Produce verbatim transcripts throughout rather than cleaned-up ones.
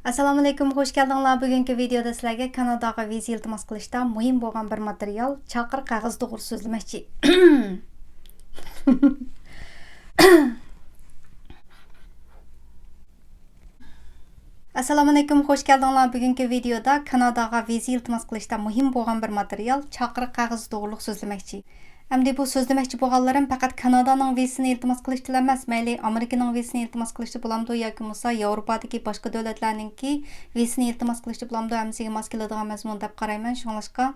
ئەسسالامۇئەلەيكۇم، خوش كەلدىڭلار. بۈگۈنكى ۋىدېيودا سىلەرگە كاناداغا ۋىزا ئىلتىماس قىلىشتا مۇھىم بولغان بىر ماتېرىيال، چاقىرىق قەغىزى توغرىسىدا سۆزلىمەكچى. ئەسسالامۇئەلەيكۇم، خوش كەلدىڭلار. بۈگۈنكى ۋىدېيودا كاناداغا ۋىزا ئىلتىماس قىلىشتا مۇھىم بولغان بىر ماتېرىيال، چاقىرىق قەغىزى توغرىلىق سۆزلىمەكچى. ئەمدى بۇ سۆزلىمەكچى بولغانلىرىم پەقەت كانادانىڭ ۋىزىسىنى ئىلتىماس قىلىشتىلا ئەمەس، مەيلى ئامېرىكىنىڭ ۋىزىسىنى ئىلتىماس قىلىشتا بولامدۇ ياكى بولمىسا ياۋروپادىكى باشقا دۆلەتلەرنىڭكى ۋىزىسىنى ئىلتىماس قىلىشتا بولامدۇ، ھەممىسىگە ماس كېلىدىغان مەزمۇن دەپ قارايمەن. شۇڭلاشقا،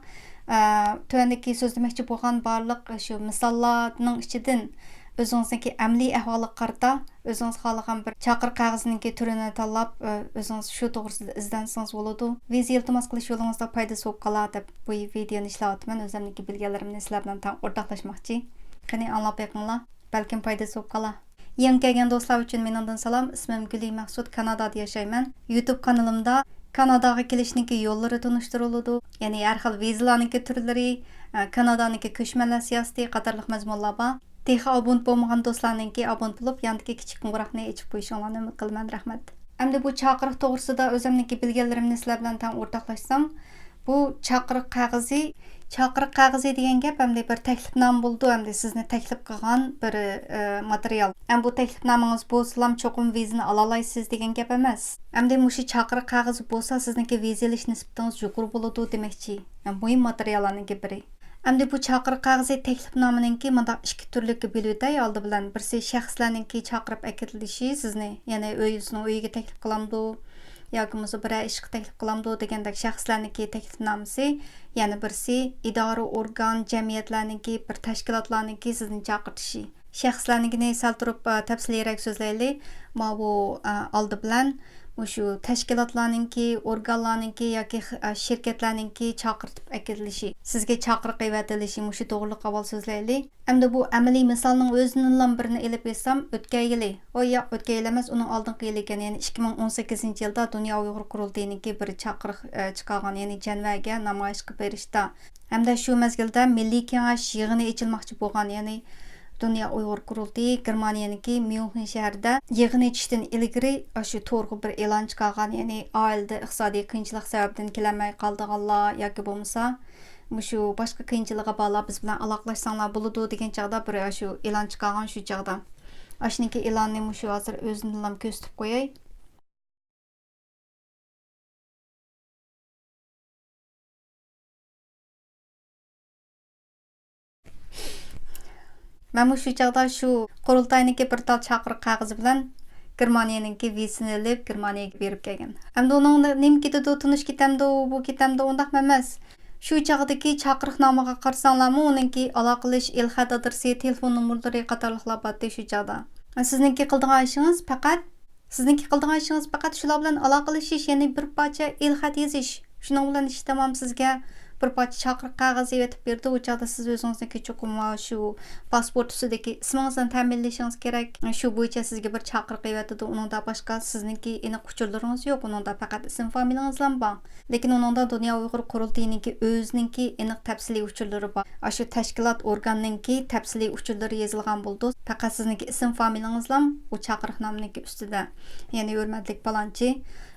ئە، تۆۋەندىكى سۆزلىمەكچى بولغان بارلىق شۇ مىساللارنىڭ ئىچىدىن ئۆزىڭىزنىڭكى ئەمەلىي ئەھۋالىغا قارىتا ئۆزىڭىز خالىغان بىر چاقىرىق قەغىزىنىڭكى تۈرىنى تاللاپ، ئۆزىڭىز شۇ توغرىسىدا ئىزدەنسىڭىز بولىدۇ. ۋىزا ئىلتىماس قىلىش يولىڭىزدا پايدىسى بولۇپ قالار دەپ بۇ ۋىدېيونى ئىشلەۋاتىمەن. ئۆزۈمنىڭكى بىلگەنلىرىمنى سىلەر بىلەن تەڭ ئورتاقلاشماقچى. قېنى، ئاڭلاپ بېقىڭلار. بەلكىم پايدىسى بولۇپ قالار. يېڭى كەلگەن دوستلار ئۈچۈن مېنىڭدىن سالام. ئىسمىم گۈلى مەخسۇت، كانادادا ياشايمەن. يۇتۇب قانىلىمدا كاناداغا كېلىشنىڭكى يوللىرى تونۇشتۇرۇلىدۇ. يەنى ھەر خىل ۋىزىلارنىڭكى تۈرلىرى، ئە، كانادانىڭكى كۆچمەنلەر سىياسىتى قاتارلىق مەزمۇنلار بار. تېخى ئابۇنت بولمىغان دوستلارنىڭكى ئابۇنت بولۇپ، ياندىكى كىچىك قوڭغۇراقنى ئېچىپ قويۇشۇڭلارنى ئۈمىد قىلىمەن. رەھمەت. ئەمدى بۇ چاقىرىق توغرىسىدا ئۆزۈمنىڭكى بىلگەنلىرىمنى سىلەر بىلەن تەڭ ئورتاقلاشسام، بۇ چاقىرىق قەغىزى، چاقىرىق قەغىزى دېگەن گەپ ئەمدى بىر تەكلىپنامە بولىدۇ، ئەمدى سىزنى تەكلىپ قىلغان بىر، ئە، ماتېرىيال. ئەمدى بۇ تەكلىپنامىڭىز بولسىلام چوقۇم ۋىزىنى ئالالايسىز دېگەن گەپ ئەمەس. ئەمدى مۇشۇ چاقىرىق قەغىزى بولسا سىزنىڭكى ۋىزا ئېلىش نىسبىتىڭىز يۇقىرى بولىدۇ دېمەكچى. يەنى مۇھىم ماتېرىياللارنىڭكى بىرى. ئەمدى بۇ چاقىرىق قەغىزى تەكلىپنامىنىڭكى مۇنداق ئىككى تۈرلۈككە بۆلۈۋېتەي ئالدى بىلەن. بىرسى شەخسلەرنىڭكى چاقىرىپ ئەكېتىلىشى، سىزنى، يەنى ئۆزىنىڭ ئۆيىگە تەكلىپ قىلامدۇ ياكى بولمىسا بىرەر ئىشقا تەكلىپ قىلامدۇ دېگەندەك شەخسلەرنىڭكى تەكلىپنامىسى، يەنە بىرسى ئىدارە، ئورگان، جەمئىيەتلەرنىڭكى، بىر تەشكىلاتلارنىڭكى سىزنى چاقىرتىشى. شەخسلەرنىڭكىنى سەل تۇرۇپ، ئە، تەپسىلىيرەك سۆزلەيلى. ماۋۇ، ئە، ئالدى بىلەن مۇشۇ تەشكىلاتلارنىڭكى، ئورگانلارنىڭكى ياكى خ-، ئە، شىركەتلەرنىڭكى چاقىرتىپ ئەكېلىشى، سىزگە چاقىرىق ئېۋەتىلىشى، مۇشۇ توغرىلىق ئاۋۋال سۆزلەيلى. ئەمدى بۇ ئەمەلىي مىسالنىڭ ئۆزىنىلا بىرنى ئېلىپ ئېيتسام، ئۆتكەن يىلى، ئۇ ياق، ئۆتكەن يىلى ئەمەس، ئۇنىڭ ئالدىنقى يىلى ئىكەن، يەنى ئىككى مىڭ ئون سەككىزىنچى يىلدا دۇنيا ئۇيغۇر قۇرۇلتىيىنىڭكى بىر چاقىرىق، ئە، چىقارغان، يەنى جەنۋەگە نامايىشقا بېرىشتا ھەمدە شۇ مەزگىلدە مىللىي كېڭەش يىغىنى ئېچىلماقچى بولغان، يەنى دۇنيا ئۇيغۇر قۇرۇلتىيى گېرمانىيەنىڭكى ميۇنخېن شەھىرىدە يىغىن ئېچىشتىن ئىلگىرى ئاشۇ تورغا بىر ئېلان چىقارغان، يەنى ئائىلىدە ئىقتىسادىي قىيىنچىلىق سەۋەبىدىن كېلەلمەي قالىدىغانلار ياكى بولمىسا مۇشۇ باشقا قىيىنچىلىقى بارلار بىز بىلەن ئالاقىلاشساڭلار بولىدۇ دېگەن چاغدا بىر ئاشۇ ئېلان چىقارغان شۇ چاغدا. ئاشۇنىڭكى ئېلانىنى مۇشۇ ھازىر ئۆزىنىلا كۆرسىتىپ قوياي. مەنمۇ شۇ چاغدا شۇ قۇرۇلتاينىڭكى بىر تال چاقىرىق قەغىزى بىلەن گېرمانىيەنىڭكى ۋىزىسىنى ئېلىپ، گېرمانىيەگە بېرىپ كەلگەن. ئەمدى ئۇنىڭ نېمە كېتىدۇ، تونۇش كېتەمدۇ، بۇ كېتەمدۇ، ئۇنداقمۇ ئەمەس. شۇ چاغدىكى چاقىرىقنامىغا قارىساڭلارمۇ، ئۇنىڭكى ئالاقىلىشىش ئېلخەت ئادرېسى، تېلېفون نومۇرلىرى قاتارلىقلار بارتتى شۇ چاغدا. سىزنىڭكى قىلىدىغان ئىشىڭىز پەقەت سىزنىڭكى قىلىدىغان ئىشىڭىز پەقەت شۇلار بىلەن ئالاقىلىشىش، يەنى بىر پارچە ئېلخەت يېزىش. شۇنىڭ بىلەن ئىش تامام، سىزگە بىر پارچە چاقىرىق قەغىزى ئېۋەتىپ بېرىدۇ. ئۇ چاغدا سىز ئۆزىڭىزنىڭكى چوقۇم شۇ پاسپورت ئۈستىدىكى ئىسمىڭىزنى تەمىنلىشىڭىز كېرەك. شۇ بويىچە سىزگە بىر چاقىرىق ئېۋەتىدۇ. ئۇنىڭدا باشقا سىزنىڭكى ئېنىق ئۇچۇرلىرىڭىز يوق. ئۇنىڭدا پەقەت ئىسىم فامىلىڭىزلا بار. لېكىن ئۇنىڭدا دۇنيا ئۇيغۇر قۇرۇلتىيىنىڭكى ئۆزىنىڭكى ئېنىق تەپسىلىي ئۇچۇرلىرى بار. ئاشۇ تەشكىلات ئورگاننىڭكى تەپسىلىي ئۇچۇرلىرى يېزىلغان بولىدۇ. پەقەت سىزنىڭكى ئىسىم فامىلىڭىزلا ئۇ چاقىرىقنامىنىڭكى ئۈستىدە. يەنى ھۆرمەتلىك پالانچى،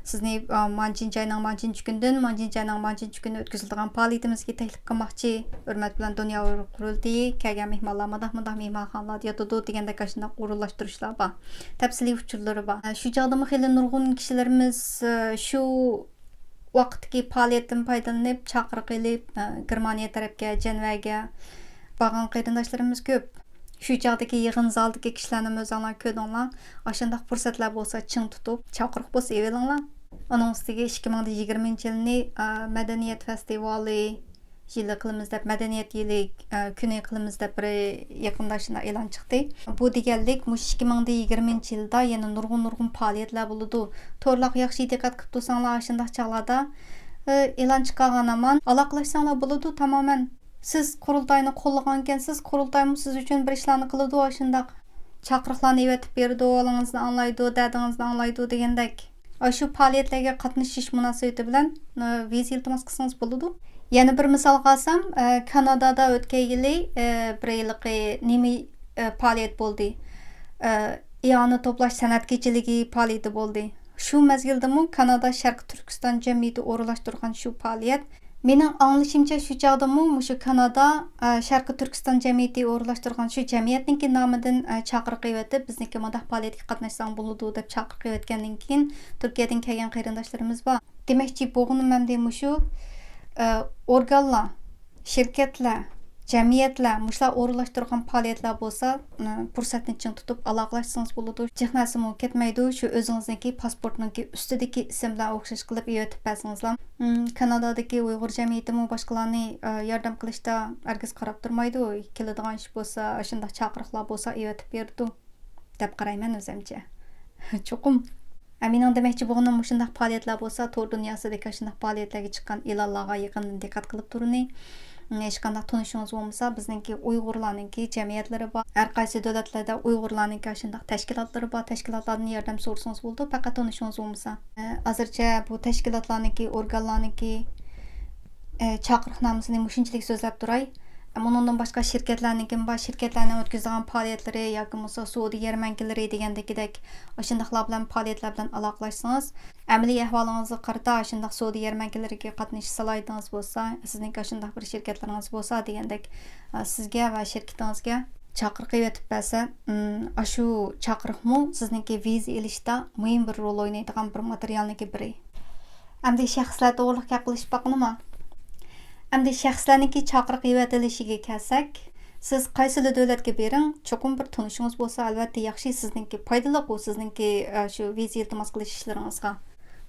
سىزنى، ئا، مانچىنچى ئاينىڭ مانچىنچى كۈنىدىن مانچىنچى ئاينىڭ مانچىنچى كۈنى ئۆتكۈزۈلىدىغان پائالىيىتىمىزگە تەكلىپ قىلماقچى. ھۆرمەت بىلەن دۇنيا ئۇيغۇر قۇرۇلتىيى، كەلگەن مېھمانلار مۇنداق مۇنداق مېھمانخانىلاردا ياتىدۇ دېگەندەك ئاشۇنداق ئورۇنلاشتۇرۇشلار بار. تەپسىلىي ئۇچۇرلىرى بار. شۇ چاغدىمۇ خېلى نۇرغۇن كىشىلىرىمىز، ئە، شۇ ۋاقىتتىكى پائالىيەتتىن پايدىلىنىپ، چاقىرىق ئېلىپ، ئە، گېرمانىيە تەرەپكە، جەنۋەگە بارغان قېرىنداشلىرىمىز كۆپ. شۇ چاغدىكى يىغىن زالىدىكى كىشىلەرنىمۇ ئۆزۈڭلار كۆردۈڭلار. ئاشۇنداق پۇرسەتلەر بولسا چىڭ تۇتۇپ، چاقىرىق بولسا ئېلىۋېلىڭلار. ئۇنىڭ ئۈستىگە ئىككى مىڭ يىگىرمىنچى يىلنى، ئە، مەدەنىيەت فېستىۋالى، يىلى قىلىمىز دەپ، مەدەنىيەت يىلى، ئە، كۈنى قىلىمىز دەپ بىر يېقىندا شۇنداق ئېلان چىقتى. بۇ دېگەنلىك، مۇشۇ ئىككى مىڭ يىگىرمىنچى يىلدا يەنە نۇرغۇن، نۇرغۇن پائالىيەتلەر بولىدۇ. تورلارغا ياخشى دىققەت قىلىپ تۇرساڭلار، ئاشۇنداق چاغلاردا، ئە، ئېلان چىقارغان ھامان ئالاقىلەشسەڭلار بولىدۇ تامامەن. سىز قۇرۇلتاينى قوللىغانكەنسىز، قۇرۇلتايمۇ سىز ئۈچۈن بىر ئىشلارنى قىلىدۇ، ئاشۇنداق چاقىرىقلارنى ئېۋەتىپ بېرىدۇ، ھالىڭىزنى ئاڭلايدۇ، دەردىڭىزنى ئاڭلايدۇ دېگەندەك. ئاشۇ پائالىيەتلەرگە قاتنىشىش مۇناسىۋىتى بىلەن، ئە، ۋىزا ئىلتىماس قىلسىڭىز بولىدۇ. يەنە بىر مىسالغا ئالسام، ئە، كانادادا ئۆتكەن يىلى، ئە، بىر ھېلىقى نېمە، ئە، پائالىيەت بولدى. ئە، ئىئانە توپلاش سەنئەت كېچىلىكى پائالىيىتى بولدى. شۇ مەزگىلدىمۇ كانادا شەرقىي تۈركىستان جەمئىيىتى ئورۇنلاشتۇرغان شۇ پائالىيەت، مېنىڭ ئاڭلىشىمچە، شۇ چاغدىمۇ مۇشۇ كانادا، ئە، شەرقىي تۈركىستان جەمئىيىتى ئورۇنلاشتۇرغان شۇ جەمئىيەتنىڭكى نامىدىن، ئە، چاقىرىق ئېۋەتىپ، بىزنىڭكى مۇنداق پائالىيەتكە قاتناشساڭ بولىدۇ دەپ چاقىرىق ئېۋەتكەندىن كېيىن، تۈركىيەدىن كەلگەن قېرىنداشلىرىمىز بار. دېمەكچى بولغىنىم ئەمدى مۇشۇ، ئە، ئورگانلار، شىركەتلەر، جەمئىيەتلەر، مۇشۇلار ئورۇنلاشتۇرغان پائالىيەتلەر بولسا، ئە، پۇرسەتنى چىڭ تۇتۇپ ئالاقىلەشسىڭىز بولىدۇ. جىق نەرسىمۇ كەتمەيدۇ، شۇ ئۆزىڭىزنىڭكى پاسپورتنىڭكى ئۈستىدىكى ئىسىم بىلەن ئوخشاش قىلىپ ئېۋەتىپ بەرسىڭىزلا. ئىم، كانادادىكى ئۇيغۇر جەمئىيىتىمۇ باشقىلارنى، ئە، ياردەم قىلىشتا ھەرگىز قاراپ تۇرمايدۇ. كېلىدىغان ئىش بولسا، ئاشۇنداق چاقىرىقلار بولسا ئېۋەتىپ بېرىدۇ دەپ قارايمەن ئۆزۈمچە. چوقۇم. ئە، مېنىڭ دېمەكچى بولغىنىم، مۇشۇنداق پائالىيەتلەر بولسا، تور دۇنياسىدىكى ئاشۇنداق پائالىيەتلەرگە چىققان ئېلانلارغا يېقىندىن دىققەت قىلىپ تۇرۇنى. ھېچقانداق تونۇشىڭىز بولمىسا، بىزنىڭكى ئۇيغۇرلارنىڭكى جەمئىيەتلىرى بار. ھەر قايسى دۆلەتلەردە ئۇيغۇرلارنىڭكى ئاشۇنداق تەشكىلاتلىرى بار. تەشكىلاتلاردىن ياردەم سورىسىڭىز بولىدۇ، پەقەت تونۇشىڭىز بولمىسا. ئە، ھازىرچە بۇ تەشكىلاتلارنىڭكى، ئورگانلارنىڭكى، ئە، چاقىرىقنامىسىنى مۇشۇنچىلىك سۆزلەپ تۇراي. ئە، مۇنىڭدىن باشقا شىركەتلەرنىڭكىمۇ بار. شىركەتلەرنىڭ ئۆتكۈزىدىغان پائالىيەتلىرى ياكى بولمىسا سودا يەرمەنكىلىرى دېگەندىكىدەك ئاشۇنداقلار بىلەن، پائالىيەتلەر بىلەن ئالاقىلەشسىڭىز، ئەمەلىي ئەھۋالىڭىزغا قارىتا ئاشۇنداق سودا يەرمەنكىلىرىگە قاتنىشىش سالاھىيىتىڭىز بولسا، سىزنىڭكى ئاشۇنداق بىر شىركەتلىرىڭىز بولسا دېگەندەك، ئە، سىزگە ۋە شىركىتىڭىزگە چاقىرىق ئېۋەتىپ بەرسە، ئىم، ئاشۇ چاقىرىقمۇ سىزنىڭكى ۋىزا ئېلىشتا مۇھىم بىر رول ئوينايدىغان بىر ماتېرىيالنىڭكى بىرى. ئەمدى شەخسلەر توغرىلىق گەپ قىلىشىپ باققىنىما؟ ئەمدى شەخسلەرنىڭكى چاقىرىق ئېۋەتىلىشىگە كەلسەك، سىز قايسىلا دۆلەتكە بېرىڭ، چوقۇم بىر تونۇشىڭىز بولسا، ئەلۋەتتە ياخشى، سىزنىڭكى پايدىلىق ئۇ، سىزنىڭكى، ئە، شۇ ۋىزا ئىلتىماس قىلىش ئىشلىرىڭىزغا.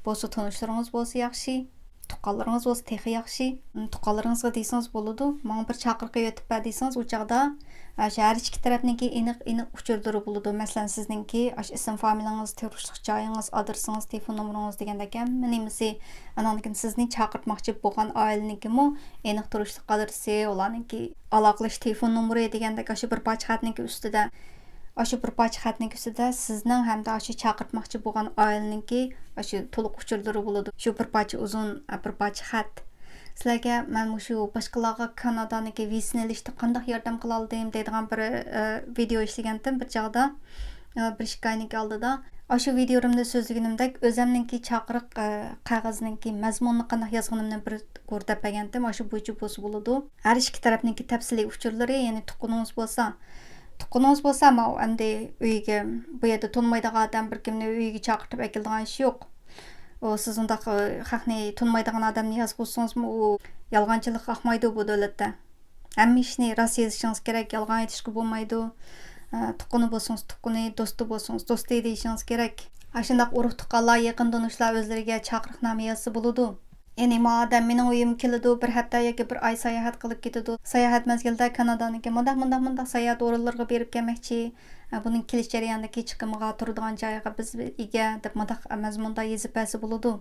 بولسا تونۇشلىرىڭىز بولسا ياخشى، تۇغقانلىرىڭىز بولسا تېخى ياخشى. تۇغقانلىرىڭىزغا دېسىڭىز بولىدۇ، ماڭا بىر چاقىرىق ئېۋەتىپ بەر دېسىڭىز، ئۇ چاغدا، ئاشۇ ھەر ئىككى تەرەپنىڭكى ئېنىق، ئېنىق ئۇچۇرلىرى بولىدۇ. مەسىلەن، سىزنىڭكى ئاشۇ ئىسىم فامىلىڭىز، تۇرۇشلۇق جايىڭىز، ئادرېسىڭىز، تېلېفون نومۇرىڭىز دېگەندەك ھەممە نېمىسى. ئاندىن كېيىن سىزنى چاقىرتماقچى بولغان ئائىلىنىڭكىمۇ ئېنىق تۇرۇشلۇق ئادرېسى، ئۇلارنىڭكى ئالاقىلىشىش تېلېفون نومۇرى دېگەندەك ئاشۇ بىر پارچە خەتنىڭكى ئۈستىدە، ئاشۇ بىر پارچە خەتنىڭكى ئۈستىدە سىزنىڭ ھەمدە ئاشۇ چاقىرتماقچى بولغان ئائىلىنىڭكى ئاشۇ تولۇق ئۇچۇرلىرى بولىدۇ. شۇ بىر پارچە ئۇزۇن، بىر پارچە خەت. سىلەرگە مەن مۇشۇ باشقىلارغا كانادانىڭكى ۋىزىسىنى ئېلىشتا قانداق ياردەم قىلالىدىم دەيدىغان بىر، ئە، ۋىدېئو ئىشلىگەنتىم بىر چاغدا، ئە، بىر ئىككى ئاينىڭكى ئالدىدا. ئاشۇ ۋىدېئولىرىمدا سۆزلىگىنىمدەك، ئۆزەمنىڭكى چاقىرىق، ئە، قەغىزىنىڭكى مەزمۇنىنى قانداق يازغىنىمنى بىر كۆرسىتىپ بەرگەنتىم. ئاشۇ بويىچە بولسا بولىدۇ. ھەر ئىككى تەرەپنىڭكى تەپسىلىي ئۇچۇرلىرى، يەنى تۇغقىنىڭىز بولسا، تۇغقىنىڭىز بولسا، ماۋۇ ئەمدى ئۆيىگە، بۇ يەردە تونۇمايدىغان ئادەم بىر كىمنى ئۆيىگە چاقىرتىپ ئەكېلىدىغان ئىش يوق. ئۇ سىز ئۇنداق، ئە، خەقنى تونۇمايدىغان ئادەمنى يازغۇزسىڭىزمۇ، ئۇ يالغانچىلىققا ئاقمايدۇ بۇ دۆلەتتە. ھەممە ئىشنى راست يېزىشىڭىز كېرەك، يالغان ئېيتىشقا بولمايدۇ. ئە، تۇغقىنى بولسىڭىز تۇغقىنى، دوستى بولسىڭىز دوستى دېيىشىڭىز كېرەك. ئاشۇنداق ئۇرۇق تۇغقانلار، يېقىن تونۇشلار ئۆزلىرىگە چاقىرىقنامە يازسا بولىدۇ. يەنى ما ئادەم مېنىڭ ئۆيۈمگە كېلىدۇ، بىر ھەپتە ياكى بىر ئاي ساياھەت قىلىپ كېتىدۇ. ساياھەت مەزگىلىدە كانادانىڭكى مۇنداق، مۇنداق، مۇنداق ساياھەت ئورۇنلىرىغا بېرىپ كەلمەكچى. ئە، بۇنىڭ كېلىش جەريانىدىكى چىقىمىغا، تۇرىدىغان جايىغا بىز ئىگە دەپ مۇنداق مەزمۇندا يېزىپ بەرسە بولىدۇ.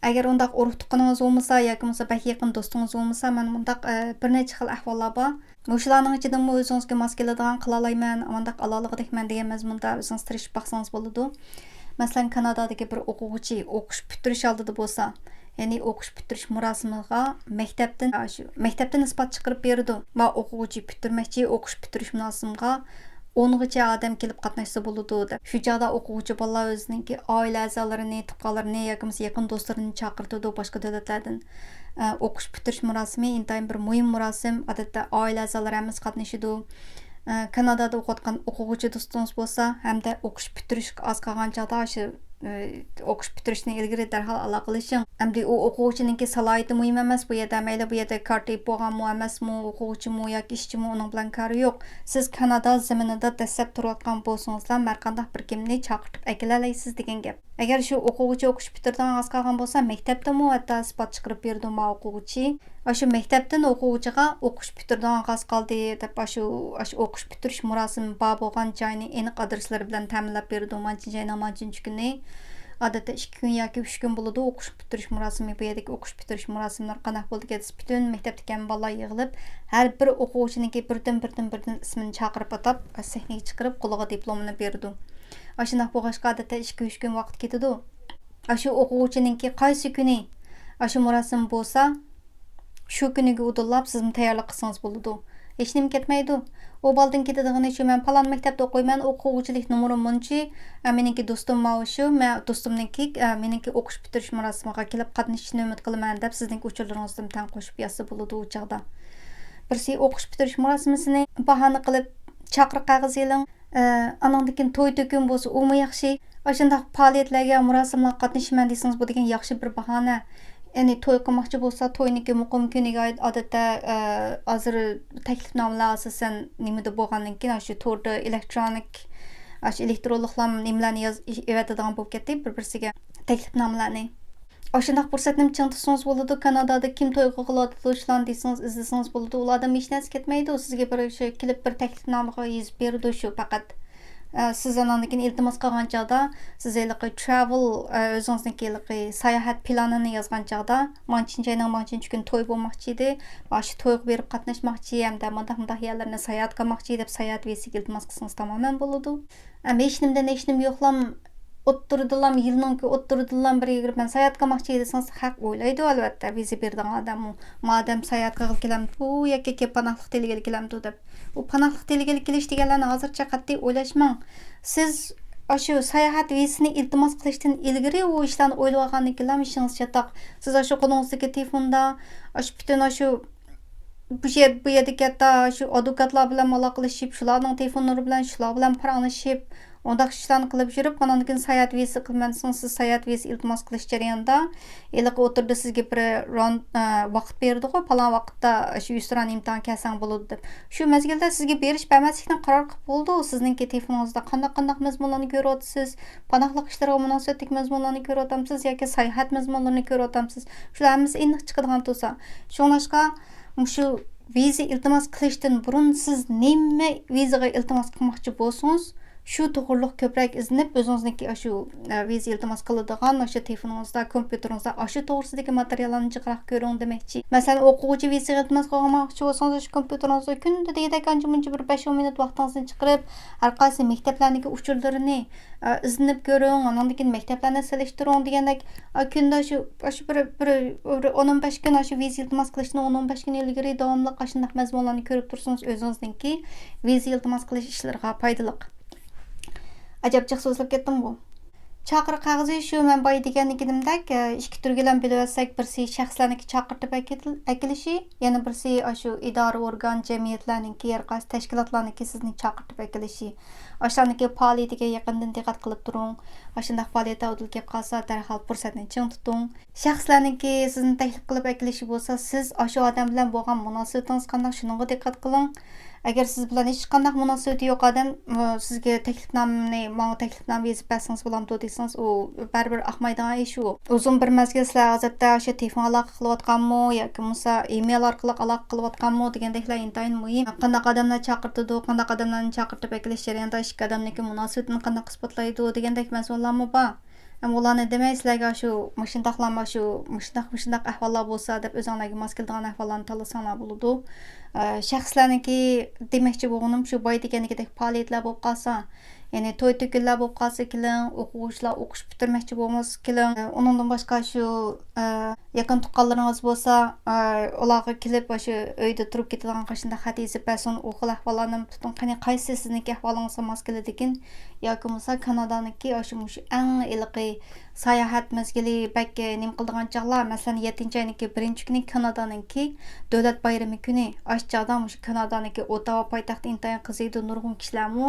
ئەگەر ئۇنداق ئۇرۇق تۇغقىنىڭىز بولمىسا ياكى بولمىسا بەك يېقىن دوستىڭىز بولمىسا، مانا مۇنداق، ئە، بىر نەچچە خىل ئەھۋاللار بار. مۇشۇلارنىڭ ئىچىدىنمۇ ئۆزىڭىزگە ماس كېلىدىغان، قىلالايمەن، مۇنداق ئالالىغۇدەكمەن دېگەن مەزمۇندا ئۆزىڭىز تىرىشىپ باقسىڭىز بولىدۇ. مەسىلەن، كانادادىكى بىر ئوقۇغۇچى ئوقۇش پۈتتۈرۈش ئالدىدا بولسا، يەنى ئوقۇش پۈتتۈرۈش مۇراسىمىغا مەكتەپتىن، شۇ مەكتەپتىن ئىسپات چىقىرىپ بېرىدۇ. ما ئوقۇغۇچى پۈتتۈرمەكچى، ئوقۇش پۈتتۈرۈش مۇراسىمىغا ئونغىچە ئادەم كېلىپ قاتناشسا بولىدۇ، دەپ. شۇ چاغدا ئوقۇغۇچى بالىلار ئۆزىنىڭكى ئائىلە ئەزالىرىنى، تۇغقانلىرىنى ياكى بولمىسا يېقىن دوستلىرىنى چاقىرتىدۇ باشقا دۆلەتلەردىن. ئە، ئوقۇش پۈتتۈرۈش مۇراسىمى ئىنتايىن بىر مۇھىم مۇراسىم. ئادەتتە ئائىلە ئەزالىرى ھەممىسى قاتنىشىدۇ. ئە، كانادادا ئوقۇۋاتقان ئوقۇغۇچى دوستىڭىز بولسا ھەمدە ئوقۇش پۈتتۈرۈشكە ئاز قالغان چاغدا شۇ، ئە، ئوقۇش پۈتتۈرۈشتىن ئىلگىرى دەرھال ئالاقىلىشىڭ. ئەمدى ئۇ ئوقۇغۇچىنىڭكى سالاھىيىتى مۇھىم ئەمەس بۇ يەردە. مەيلى بۇ يەردە كارتا ئېلىپ بولغانمۇ، ئەمەسمۇ، ئوقۇغۇچىمۇ ياكى ئىشچىمۇ، ئۇنىڭ بىلەن كارى يوق. سىز كانادا زېمىنىدا دەسسەپ تۇرۇۋاتقان بولسىڭىزلا، ھەرقانداق بىر كىمنى چاقىرتىپ ئەكېلەلەيسىز دېگەن گەپ. ئەگەر شۇ ئوقۇغۇچى ئوقۇش پۈتتۈرىدىغان ئاز قالغان بولسا، مەكتەپتىنمۇ ھەتتا ئىسپات چىقىرىپ بېرىدۇ ما ئوقۇغۇچى. ئاشۇ مەكتەپتىن ئوقۇغۇچىغا ئوقۇش پۈتتۈرىدىغان ئاز قالدى دەپ، ئاشۇ، ئاشۇ ئوقۇش پۈتتۈرۈش مۇراسىمى بار بولغان جاينى ئېنىق ئادرېسلىرى بىلەن تەمىنلەپ بېرىدۇ. مانچىنچى ئاينىڭ مانچىنچى كۈنى، ئادەتتە ئىككى كۈن ياكى ئۈچ كۈن بولىدۇ ئوقۇش پۈتتۈرۈش مۇراسىمى. بۇ يەردىكى ئوقۇش پۈتتۈرۈش مۇراسىملىرى قانداق بولىدىكەن دېسە، پۈتۈن مەكتەپتىكى ھەممە بالىلار يىغىلىپ، ھەر بىر ئوقۇغۇچىنىڭكى بىردىن، بىردىن، بىردىن ئىسمىنى چاقىرىپ ئاتاپ، سەھنىگە چىقىرىپ، قولىغا دىپلومىنى بېرىدۇ. ئاشۇنداق بولغاچقا، ئادەتتە ئىككى، ئۈچ كۈن ۋاقىت كېتىدۇ. ئاشۇ ئوقۇغۇچىنىڭكى قايسى كۈنى ئاشۇ مۇراسىم بولسا، شۇ كۈنىگە ئۇدۇللاپ سىزمۇ تەييارلىق قىلسىڭىز بولىدۇ. ھېچنېمە كەتمەيدۇ. ئۇ بالىدىن كېتىدىغىنى شۇ، مەن پالان مەكتەپتە ئوقۇيمەن، ئوقۇغۇچىلىك نومۇرۇم مۇنچە، ئە، مېنىڭكى دوستۇم ماۋۇ شۇ، مەن دوستۇمنىڭكى، ئە، مېنىڭكى ئوقۇش پۈتتۈرۈش مۇراسىمىغا كېلىپ قاتنىشىشنى ئۈمىد قىلىمەن دەپ سىزنىڭكى ئۇچۇرلىرىڭىزنى تەڭ قوشۇپ يازسا بولىدۇ ئۇ چاغدا. بىرسى ئوقۇش پۈتتۈرۈش مۇراسىمىسىنى باھانە قىلىپ چاقىرىق قەغىزى ئېلىڭ. ئە، ئانىڭدىن كېيىن توي تۆكۈن بولسا ئۇمۇ ياخشى. ئاشۇنداق پائالىيەتلەرگە، مۇراسىملارغا قاتنىشىمەن دېسىڭىز، بۇ دېگەن ياخشى بىر باھانە. يەنى توي قىلماقچى بولسا، توينىڭكى مۇقىم كۈنىگە ئائىت ئادەتتە، ئە، ھازىر تەكلىپنامىلەر ئاساسەن نېمىدە بولغاندىن كېيىن، ئاشۇ توردا ئېلېكترونىك، ئاشۇ ئېلېكترونلۇقلام نېمىلەرنى ياز-، ئېۋەتىدىغان بولۇپ كەتتى بىر-بىرسىگە تەكلىپنامىلەرنى. ئاشۇنداق پۇرسەتنى چىڭ تۇتسىڭىز بولىدۇ. كانادادا كىم توي قىلىۋاتىدۇ، شۇلارنى دېسىڭىز، ئىزدىسىڭىز بولىدۇ. ئۇلاردىن ھېچ نەرسە كەتمەيدۇ. سىزگە بىر شۇ كېلىپ بىر تەكلىپنامىغا يېزىپ بېرىدۇ شۇ پەقەت. ئە، سىز ئاناندىن كېيىن ئىلتىماس قىلغان چاغدا، سىز ھېلىقى ترەۋېل، ئە، ئۆزىڭىزنىڭكى ھېلىقى ساياھەت پىلانىنى يازغان چاغدا، مانچىنچى ئاينىڭ مانچىنچى كۈنى توي بولماقچى ئىدى، مانا شۇ تويغا بېرىپ قاتناشماقچى ھەمدە مۇنداق مۇنداق يەرلەرنى ساياھەت قىلماقچى دەپ ساياھەت ۋىزىسىگە ئىلتىماس قىلسىڭىز تامامەن بولىدۇ. ئەمما ھېچنېمىدىن ھېچنېمە يوقلام، ئوتتۇرىدىلام، يىلنىڭكى ئوتتۇرىدىلام بىرگە كىرىپ، مەن ساياھەتكە ماڭماقچى دېسىڭىز، ھەق ئويلايدۇ، ئەلۋەتتە، ۋىزا بېرىدىغان ئادەممۇ. مادەم ساياھەت قىلغىلى كېلەمدۇ، بۇ يەرگە كېلىپ پاناھلىق تىلىگىلى كېلەمدۇ دەپ. ئۇ پاناھلىق تىلىگىلى كېلىش دېگەنلەرنى ھازىرچە قەتئىي ئويلاشماڭ. سىز ئاشۇ ساياھەت ۋىزىسىنى ئىلتىماس قىلىشتىن ئىلگىرى ئۇ ئىشلارنى ئويلىۋالغاندىن كېيىنلا ئىشىڭىز چاتاق. سىز ئاشۇ قولىڭىزدىكى تېلېفوندا، ئاشۇ پۈتۈن ئاشۇ بۇ يەر، بۇ يەردىكى ھەتتا شۇ ئادۋوكاتلار بىلەن ئالاقىلىشىپ، شۇلارنىڭ تېلېفونلىرى بىلەن، شۇلار بىلەن پاراڭلىشىپ، ئۇنداق ئىشلارنى قىلىپ يۈرۈپ، ئاناندىن كېيىن ساياھەت ۋىزىسى قىلىمەن دېسىڭىز، سىز ساياھەت ۋىزىسى ئىلتىماس قىلىش جەريانىدا، ھېلىقى ئوتتۇرىدا سىزگە بىر راۋند، ئە، ۋاقىت بېرىدىغۇ، پالان ۋاقىتتا شۇ يۈزتۇران ئىمتىھان كەلسەڭ بولىدۇ دەپ. شۇ مەزگىلدە سىزگە بېرىش بەرمەسلىكنى قارار قىلىپ بولىدۇ. سىزنىڭكى تېلېفونىڭىزدا قانداق، قانداق مەزمۇنلارنى كۆرۈۋاتىسىز، پاناھلىق ئىشلىرىغا مۇناسىۋەتلىك مەزمۇنلارنى كۆرۈۋاتامسىز ياكى ساياھەت مەزمۇنلىرىنى كۆرۈۋاتامسىز؟ شۇلار ھەممىسى ئېنىق چىقىدىغان تۇرسا. شۇڭلاشقا، مۇشۇ ۋىزا ئىلتىماس قىلىشتىن بۇرۇن سىز نېمە ۋىزىغا ئىلتىماس قىلماقچى بولسىڭىز، شۇ توغرۇلۇق كۆپرەك ئىزدىنىپ، ئۆزىڭىزنىڭكى ئاشۇ، ئە، ۋىزا ئىلتىماس قىلىدىغان ئاشۇ تېلېفونىڭىزدا، كومپيۇتېرىڭىزدا ئاشۇ توغرىسىدىكى ماتېرىياللارنى جىقراق كۆرۈڭ دېمەكچى. مەسىلەن، ئوقۇغۇچى ۋىزىسىغا ئىلتىماس قىلماقچى بولسىڭىز، ئاشۇ كومپيۇتېرىڭىزدا كۈندە دېگۈدەك ئانچە مۇنچە بىر بەش ئون مىنۇت ۋاقتىڭىزنى چىقىرىپ، ھەر قايسى مەكتەپلەرنىڭكى ئۇچۇرلىرىنى ئىزدىنىپ كۆرۈڭ، ئاناندىن كېيىن مەكتەپلەرنى سېلىشتۇرۇڭ دېگەندەك، كۈندە شۇ، شۇ بىر، بىر، بىر ئون ئون بەش كۈن، شۇ ۋىزا ئىلتىماس قىلىشتىن ئون ئون بەش كۈن ئىلگىرى داۋاملىق ئاشۇنداق مەزمۇنلارنى كۆرۈپ تۇرسىڭىز، ئۆزىڭىزنىڭكى ۋىزا ئىلتىماس قىلىش ئىشلىرىغا پايدىلىق. ئەجەب جىق سۆزلەپ كەتتىمغۇ. چاقىرىق قەغىزى شۇ، مەن بايا دېگەندىكىنىمدەك، ئىككى تۈرگە بۆلۈۋەتسەك، بىرسى شەخسلەرنىڭكى چاقىرتىپ ئەكېتىل-، ئەكېلىشى، يەنە بىرسى ئاشۇ ئىدارە، ئورگان، جەمئىيەتلەرنىڭكى، ھەر قايسى تەشكىلاتلارنىڭكى سىزنى چاقىرتىپ ئەكېلىشى. ئاشۇلارنىڭكى پائالىيىتىگە يېقىندىن دىققەت قىلىپ تۇرۇڭ. ئاشۇنداق پائالىيەتلەر ئۇدۇل كېلىپ قالسا، دەرھال پۇرسەتنى چىڭ تۇتۇڭ. شەخسلەرنىڭكى سىزنى تەكلىپ قىلىپ ئەكېلىشى بولسا، سىز ئاشۇ ئادەم بىلەن بولغان مۇناسىۋىتىڭىز قانداق، شۇنىڭغا دىققەت قىلىڭ. ئەگەر سىز بىلەن ھېچقانداق مۇناسىۋىتى يوق ئادەم، ئۇ سىزگە تەكلىپنامىنى، ماڭا تەكلىپنامە يېزىپ بەرسىڭىز بولامدۇ دېسىڭىز، ئۇ بەرىبىر ئاقمايدىغان ئىش ئۇ. ئۇزۇن بىر مەزگىل سىلەر ھازىردا ئاشۇ تېلېفون ئالاقە قىلىۋاتقانمۇ ياكى بولمىسا ئېمېيل ئارقىلىق ئالاقە قىلىۋاتقانمۇ دېگەندەكلەر ئىنتايىن مۇھىم. قانداق ئادەملەر چاقىرتىدۇ، قانداق ئادەملەرنى چاقىرتىپ ئەكېلىش جەريانىدا ئىككى ئادەمنىڭكى مۇناسىۋىتىنى قانداق ئىسپاتلايدۇ دېگەندەك مەزمۇنلارمۇ بار. ئەمما ئۇلارنى دېمەي، سىلەرگە شۇ مۇشۇنداقلارمۇ، شۇ مۇشۇنداق، مۇشۇنداق ئەھۋاللار بولسا دەپ ئۆزۈڭلارگە ماس كېلىدىغان ئەھۋاللارنى تاللىساڭلار بولىدۇ. ئە، شەخسلەرنىڭكى دېمەكچى بولغىنىم شۇ، بايا دېگەندىكىدەك پائالىيەتلەر بولۇپ قالسا، يەنى توي تۆكۈنلەر بولۇپ قالسا كېلىڭ، ئوقۇغۇچىلار ئوقۇش پۈتتۈرمەكچى بولمىسا كېلىڭ. ئۇنىڭدىن باشقا شۇ، ئە، يېقىن تۇغقانلىرىڭىز بولسا، ئە، ئۇلارغا كېلىپ، ئاشۇ ئۆيدە تۇرۇپ كېتىدىغان قاشۇنداق خەت يېزىپ بەرسۇن، ئۇ خىل ئەھۋاللارنى تۇتۇڭ. قېنى، قايسى سىزنىڭكى ئەھۋالىڭىزغا ماس كېلىدىكىن؟ ياكى بولمىسا كانادانىڭكى ئاشۇ مۇشۇ ئەڭ ھېلىقى ساياھەت مەزگىلى بەك نېمە قىلىدىغان چاغلار، مەسىلەن، يەتتىنچى ئاينىڭكى بىرىنچى كۈنى كانادانىڭكى دۆلەت بايرىمى كۈنى. ئاشۇ چاغدا مۇشۇ كانادانىڭكى ئوتاۋا پايتەختى ئىنتايىن قىزىيدۇ، نۇرغۇن كىشىلەرمۇ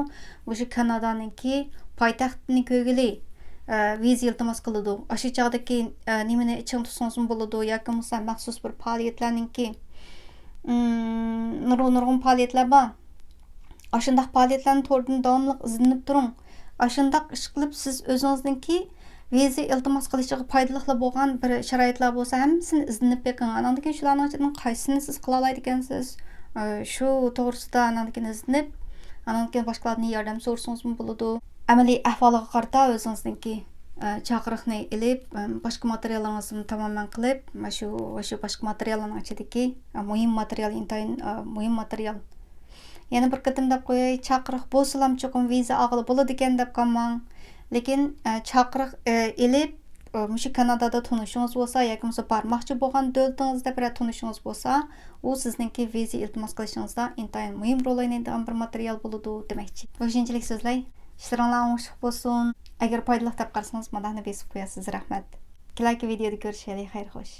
مۇشۇ كانادانىڭكى پايتەختىنى كۆرگىلى، ئە، ۋىزا ئىلتىماس قىلىدۇ. ئاشۇ چاغدىكى، ئە، نېمىنى چىڭ تۇتسىڭىزمۇ بولىدۇ ياكى بولمىسا مەخسۇس بىر پائالىيەتلەرنىڭكى، ئىم، نۇرغۇن، نۇرغۇن پائالىيەتلەر بار. ئاشۇنداق پائالىيەتلەرنى توردىن داۋاملىق ئىزدىنىپ تۇرۇڭ. ئاشۇنداق ئىش قىلىپ سىز ئۆزىڭىزنىڭكى ۋىزا ئىلتىماس قىلىشىغا پايدىلىقلا بولغان بىر شارائىتلار بولسا، ھەممىسىنى ئىزدىنىپ بېقىڭ. ئاناندىن كېيىن شۇلارنىڭ ئىچىدىن قايسىسىنى سىز قىلالايدىكەنسىز، ئە، شۇ توغرىسىدا ئاناندىن كېيىن ئىزدىنىپ، ئاناندىن كېيىن باشقىلاردىن ياردەم سورىسىڭىزمۇ بولىدۇ. ئەمەلىي ئەھۋالىغا قارىتا ئۆزىڭىزنىڭكى، ئە، چاقىرىقنى ئېلىپ، ئە، باشقا ماتېرىياللىرىڭىزنى تامامەن قىلىپ، مانا شۇ، شۇ باشقا ماتېرىياللارنىڭ ئىچىدىكى، ئە، مۇھىم ماتېرىيال، ئىنتايىن، ئە، مۇھىم ماتېرىيال. يەنە بىر قېتىم دەپ قوياي، چاقىرىق بولسىلام چوقۇم ۋىزا ئالغىلى بولىدىكەن دەپ قالماڭ. لېكىن، ئە، چاقىرىق، ئە، ئېلىپ، مۇشۇ كانادادا تونۇشىڭىز بولسا ياكى بولمىسا بارماقچى بولغان دۆلىتىڭىزدە بىرەر تونۇشىڭىز بولسا، ئۇ سىزنىڭكى ۋىزا ئىلتىماس قىلىشىڭىزدا ئىنتايىن مۇھىم رول ئوينايدىغان بىر ماتېرىيال بولىدۇ دېمەكچى. مۇشۇنچىلىك سۆزلەي. ئىشلىرىڭلار ئوڭۇشلۇق بولسۇن. ئەگەر پايدىلىق دەپ قارىسىڭىز مانداقنى بېسىپ قويارسىز. رەھمەت. كېلەركى ۋىدېيودا كۆرۈشەيلى. خەير خوش.